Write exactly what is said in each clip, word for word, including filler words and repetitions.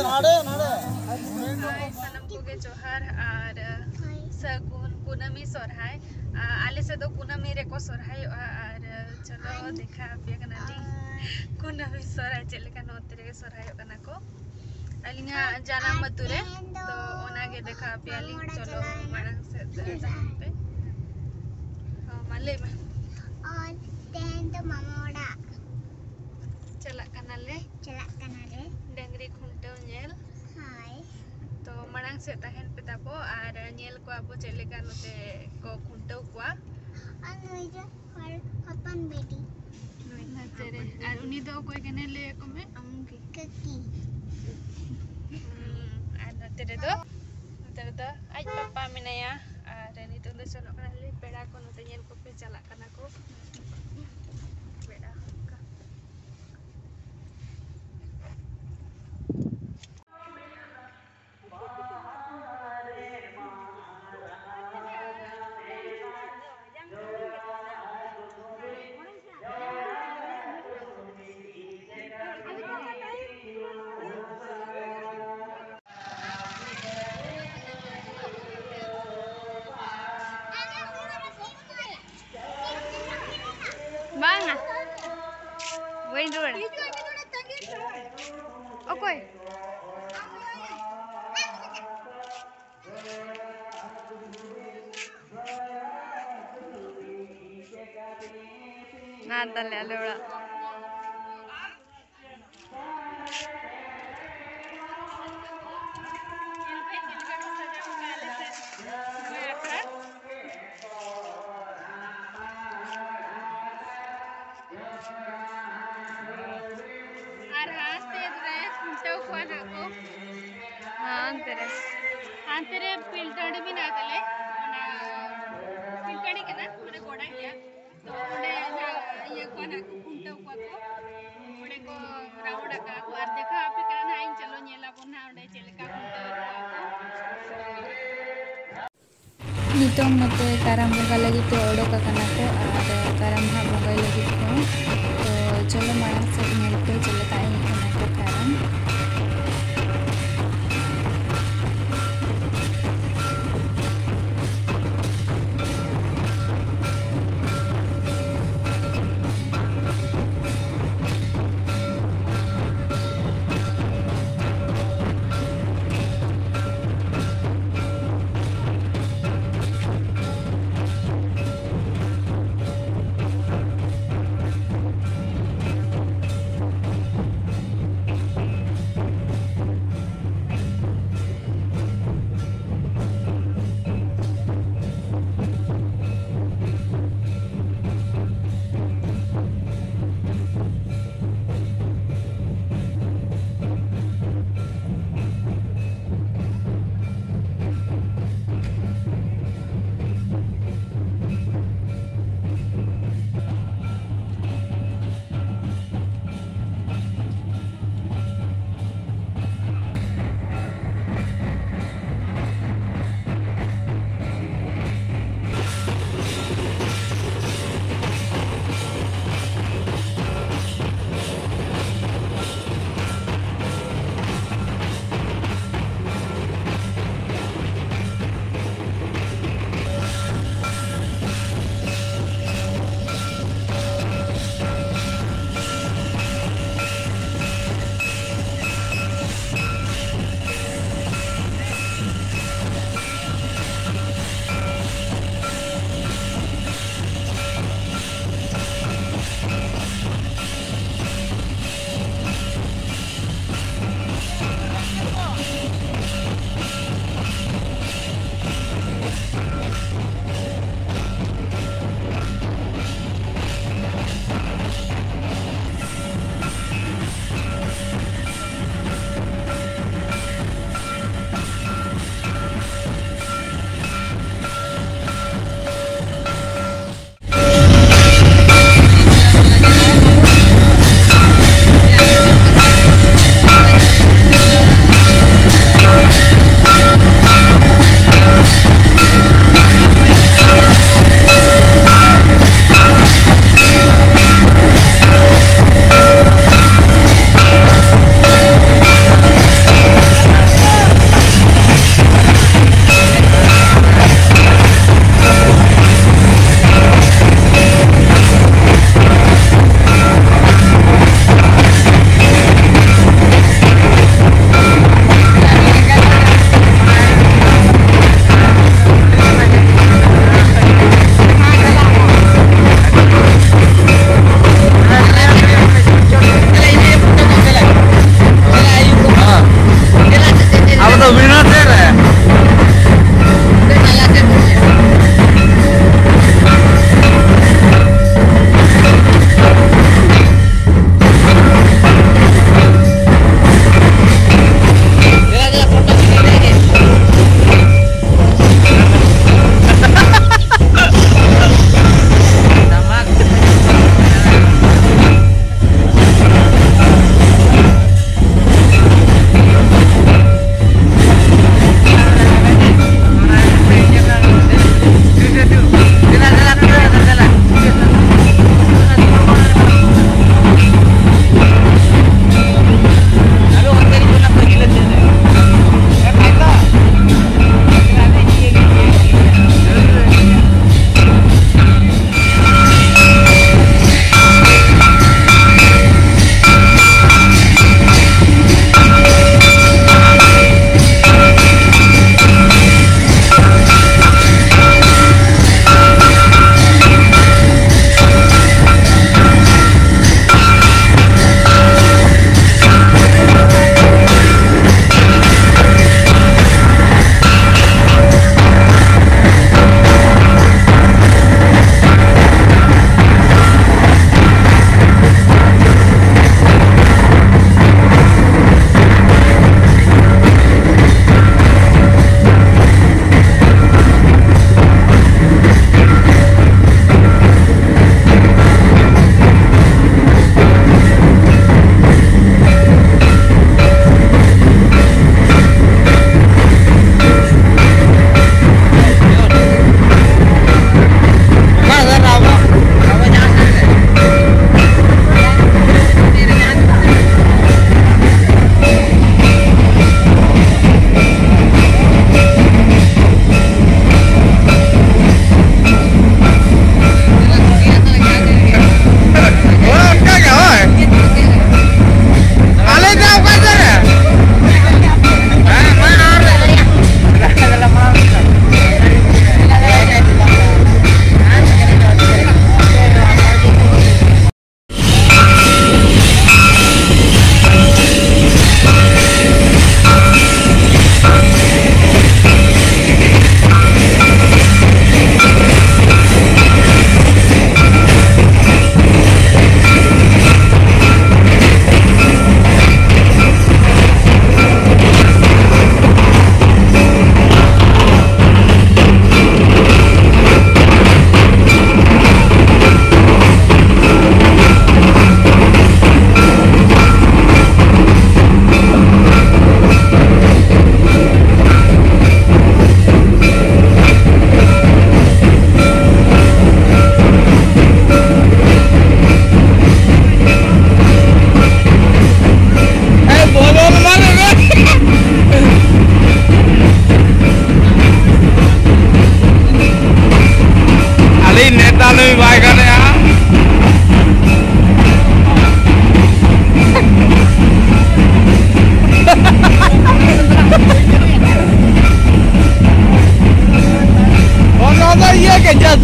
ᱱᱟᱰᱮ, ᱱᱟᱰᱮ᱾ ᱦᱟᱭ, ᱥᱟᱱᱟᱢ ᱠᱚᱜᱮ ᱡᱚᱦᱟᱨ ᱟᱨ ᱥᱟᱹᱜᱩᱱ ᱠᱩᱱᱟᱹᱢᱤ ᱥᱚᱨᱦᱟᱭ᱾ ᱟ, ᱟᱞᱮ ᱥᱮᱫ ᱫᱚ ᱠᱩᱱᱟᱹᱢᱤ ᱨᱮᱠᱚ ᱥᱚᱨᱦᱟᱭᱚᱜᱼᱟ ᱟᱨ ᱪᱚᱞᱚ ᱫᱮᱠᱷᱟ ᱟᱯᱮ ᱠᱟᱱᱟᱞᱤᱧ ᱠᱩᱱᱟᱹᱢᱤ ᱥᱚᱨᱦᱟᱭ ᱪᱮᱫ ᱞᱮᱠᱟ ᱱᱚᱛᱮ ᱨᱮᱜᱮ ᱥᱚᱨᱦᱟᱭᱚᱜ ᱠᱟᱱᱟ ᱠᱚ ᱟᱹᱞᱤᱧᱟᱜ ᱡᱟᱱᱟᱢ ᱟᱹᱛᱩ ᱨᱮ᱾ ᱛᱚ ᱚᱱᱟᱜᱮ ᱫᱮᱠᱷᱟ ᱟᱯᱮᱭᱟᱞᱤᱧ᱾ ᱪᱚᱞᱚ ᱢᱟᱲᱟᱝ ᱥᱮᱫ ᱛᱟᱦᱮᱱ ᱯᱮ᱾ ᱦᱚᱸ, ᱢᱟ ᱞᱟᱹᱭ ᱢᱮ᱾ ᱟᱨ ᱛᱮᱦᱮᱧ ᱫᱚ ᱢᱟᱢᱟ ᱚᱲᱟᱜ ᱪᱟᱞᱟᱜ ᱠᱟᱱᱟᱞᱮ᱾ ᱪᱟᱞᱟᱜ ᱠᱟᱱᱟᱞᱮ᱾ ᱰᱟᱹᱝᱨᱤ ᱠᱷᱩᱱᱴᱟᱹᱣ ᱧᱮᱞ᱾ ᱦᱳᱭ᱾ ᱛᱚ ᱢᱟᱲᱟᱝ ᱥᱮᱫ ᱛᱟᱦᱮᱱ ᱯᱮ ᱛᱟᱵᱚ ᱟᱨ ᱧᱮᱞ ᱠᱚᱣᱟ ᱵᱚ ᱪᱮᱫ ᱞᱮᱠᱟ ᱱᱚᱛᱮ ᱠᱚ ᱠᱷᱩᱱᱴᱟᱹᱣ ᱠᱚᱣᱟ᱾ ᱟᱨ ᱱᱩᱭ ᱫᱚ ᱦᱚᱲ ᱦᱚᱯᱚᱱ ᱵᱤᱴᱤ᱾ ᱱᱩᱭ ᱱᱚᱛᱮ ᱨᱮ᱾ ᱟᱨ ᱩᱱᱤ ᱫᱚ ᱚᱠᱚᱭ ᱠᱟᱱᱟᱭ ᱞᱟᱹᱭ ᱟᱠᱚ ᱢᱮ? ᱟᱢ ᱜᱮ᱾ ᱠᱟᱹᱠᱤ᱾ ᱦᱩᱸ, ᱟᱨ ᱱᱚᱛᱮ ᱨᱮᱫᱚ, ᱱᱚᱛᱮ ᱨᱮᱫᱚ ᱟᱡ ᱯᱟᱯᱟ ᱢᱮᱱᱟᱭᱟ᱾ ᱟᱨ ᱱᱤᱛᱚᱜ ᱫᱚ ᱥᱮᱱᱚᱜ ᱠᱟᱱᱟᱞᱮ ᱯᱮᱲᱟ ᱠᱚ ᱱᱚᱛᱮ ᱧᱮᱞ ᱠᱚᱯᱮ ᱪᱟᱞᱟᱜ ᱠᱟᱱᱟ ᱠᱚ᱾ ᱯᱮᱲᱟ ᱦᱚᱲ ᱠᱚ᱾ ᱵᱟᱝᱟ, ᱵᱟᱹᱧ ᱨᱩᱣᱟᱹᱲᱟ᱾ ᱚᱠᱚᱭ? ᱱᱟ ᱛᱟᱞᱮ ᱟᱞᱮ ᱚᱲᱟᱜ᱾ ᱟᱨ ᱦᱟᱱᱛᱮ ᱨᱮ ᱠᱷᱩᱱᱴᱟᱹᱣ ᱠᱚᱣᱟ ᱱᱟᱜ ᱠᱚ᱾ ᱦᱟᱱᱛᱮ ᱨᱮ᱾ ᱦᱟᱱᱛᱮ ᱨᱮ ᱯᱤᱞ ᱴᱟᱺᱰᱤ ᱢᱮᱱᱟᱜ ᱛᱟᱞᱮ, ᱚᱱᱟ ᱯᱤᱞ ᱴᱟᱺᱰᱤ ᱠᱟᱱᱟ, ᱢᱟᱱᱮ ᱜᱚᱰᱟ ᱜᱮᱭᱟ᱾ ᱛᱚ ᱚᱸᱰᱮ ᱱᱟᱜ ᱤᱭᱟᱹ ᱠᱚᱣᱟ ᱱᱟᱜ ᱠᱚ, ᱠᱷᱩᱱᱴᱟᱹᱣ ᱠᱚᱣᱟ ᱠᱚ᱾ ᱚᱸᱰᱮ ᱠᱚ ᱨᱟᱣᱩᱱᱰ ᱟᱠᱟᱫ ᱠᱚ ᱟᱨ ᱫᱮᱠᱷᱟᱣ ᱟᱯᱮ ᱠᱟᱱᱟ ᱱᱟᱜ ᱤᱧ᱾ ᱪᱚᱞᱚ ᱧᱮᱞ ᱟᱵᱚᱱ ᱱᱟᱜ ᱚᱸᱰᱮ ᱪᱮᱫ ᱞᱮᱠᱟ ᱠᱷᱩᱱᱴᱟᱹᱣ ᱠᱚᱣᱟ ᱠᱚ᱾ ᱱᱤᱛᱚᱝ ᱱᱚᱛᱮ ᱠᱟᱨᱟᱢ ᱵᱚᱸᱜᱟ ᱞᱟᱹᱜᱤᱫ ᱛᱮ ᱚᱰᱚᱠ ᱟᱠᱟᱱᱟ ᱠᱚ ᱟᱨ ᱠᱟᱨᱟᱢ ᱦᱟᱸᱜ ᱵᱚᱸᱜᱟᱭ ᱞᱟᱹᱜᱤᱫ ᱠᱚ᱾ ᱛᱚ ᱪᱚᱞᱚ ᱢᱟᱲᱟᱝ ᱥᱮᱫ ᱧᱮᱞ ᱯᱮ ᱪᱮᱫ ᱞᱮᱠᱟ ᱮᱱᱮᱡ ᱠᱟᱱᱟ ᱠᱚ ᱠᱟᱨᱟᱢ᱾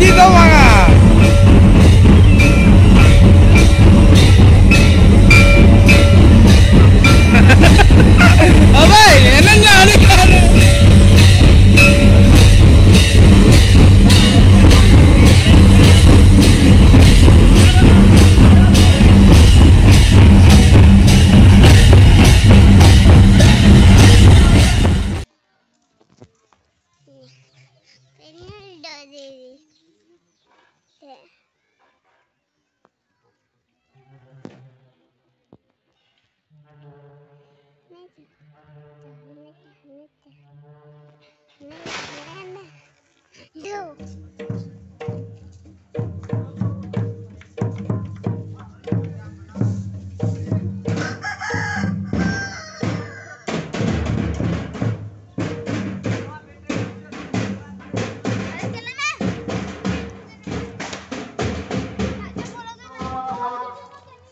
ᱪᱮᱫ ᱦᱚᱸ ᱵᱟᱝᱟ᱾ ᱟᱵᱮ, ᱮᱱᱮᱡ ᱢᱮ, ᱦᱟᱹᱱᱤ ᱠᱷᱟᱱ᱾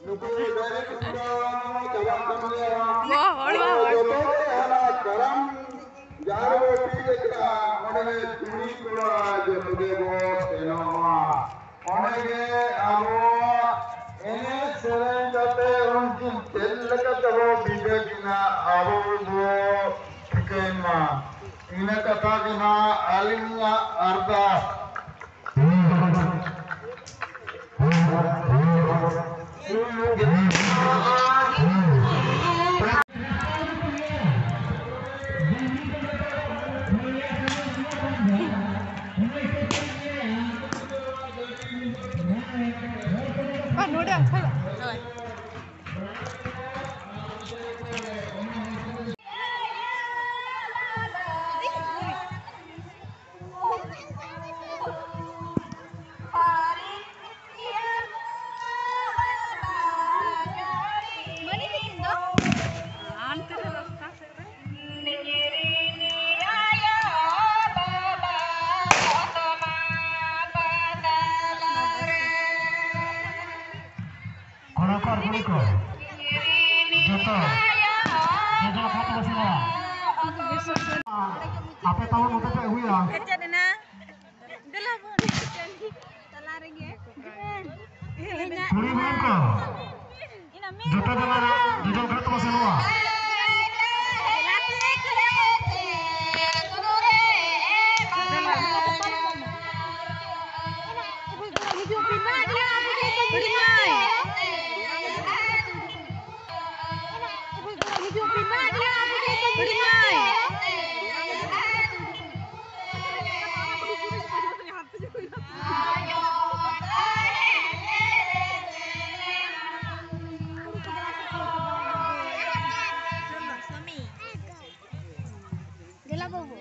ᱱᱩᱠᱩ direct ᱠᱚ ᱪᱟᱵᱟᱜ ᱠᱟᱱ ᱜᱮᱭᱟ᱾ ᱦᱚᱲ, ᱦᱚᱲ, ᱦᱚᱲ᱾ ᱡᱚᱛᱚ ᱜᱮ ᱦᱟᱱᱟ ᱠᱟᱨᱟᱢ ᱡᱟᱦᱟᱸ ᱨᱮᱵᱚ ᱵᱤᱫ ᱟᱠᱟᱫᱼᱟ, ᱚᱸᱰᱮ ᱜᱮ ᱠᱩᱲᱤ ᱠᱚᱲᱟ ᱡᱚᱛᱚ ᱜᱮᱵᱚ ᱥᱮᱱᱚᱜᱼᱟ᱾ ᱚᱸᱰᱮ ᱜᱮ ᱟᱵᱚ ᱮᱱᱮᱡ ᱥᱮᱨᱮᱧ ᱠᱟᱛᱮ ᱩᱱᱠᱤᱱ ᱪᱮᱫ ᱞᱮᱠᱟ ᱛᱮᱵᱚ ᱵᱤᱫᱟᱹ ᱠᱤᱱᱟ, ᱟᱵᱚ ᱵᱚ ᱴᱷᱤᱠᱟᱹᱭ ᱢᱟ᱾ ᱤᱱᱟᱹ ᱠᱟᱛᱷᱟ ᱜᱮ ᱱᱟᱜ ᱟᱹᱞᱤᱧᱟᱜ ᱟᱨᱫᱟᱥ᱾ ᱠᱚᱲᱟ ᱠᱚ ᱟᱨ ᱠᱩᱲᱤ ᱠᱚ ᱡᱚᱛᱚ ᱡᱚᱡᱚ ᱠᱷᱟᱛ ᱵᱟᱹᱥᱤ ᱵᱟᱲᱟ᱾ ᱟᱯᱮ ᱛᱟᱵᱚᱱ ᱱᱚᱛᱮ ᱯᱮ ᱟᱹᱜᱩᱭᱟ᱾ ᱫᱮᱞᱟ ᱵᱚᱱ ᱪᱟᱹᱞᱤ ᱛᱟᱞᱟ ᱨᱮᱜᱮ᱾ ᱛᱮᱦᱮᱧᱟᱜ ᱠᱩᱲᱤ ᱦᱚᱯᱚᱱ ᱠᱚ ᱤᱱᱟ ᱢᱤᱫ ᱡᱚᱛᱚ ᱡᱟᱭᱜᱟ ᱨᱮ ᱡᱚᱡᱚ ᱜᱷᱟᱴ ᱛᱟᱵᱚ ᱥᱮᱱᱚᱜᱼᱟ᱾ ᱫᱮᱞᱟ᱾ ᱦᱤᱡᱩᱜ ᱯᱮ ᱢᱟ᱾ ᱦᱤᱡᱩᱜ ᱯᱮ ᱢᱟ᱾ ᱦᱤᱡᱩᱜ ᱯᱮ ᱢᱟ᱾ ᱫᱮᱞᱟ ᱵᱟᱹᱵᱩ᱾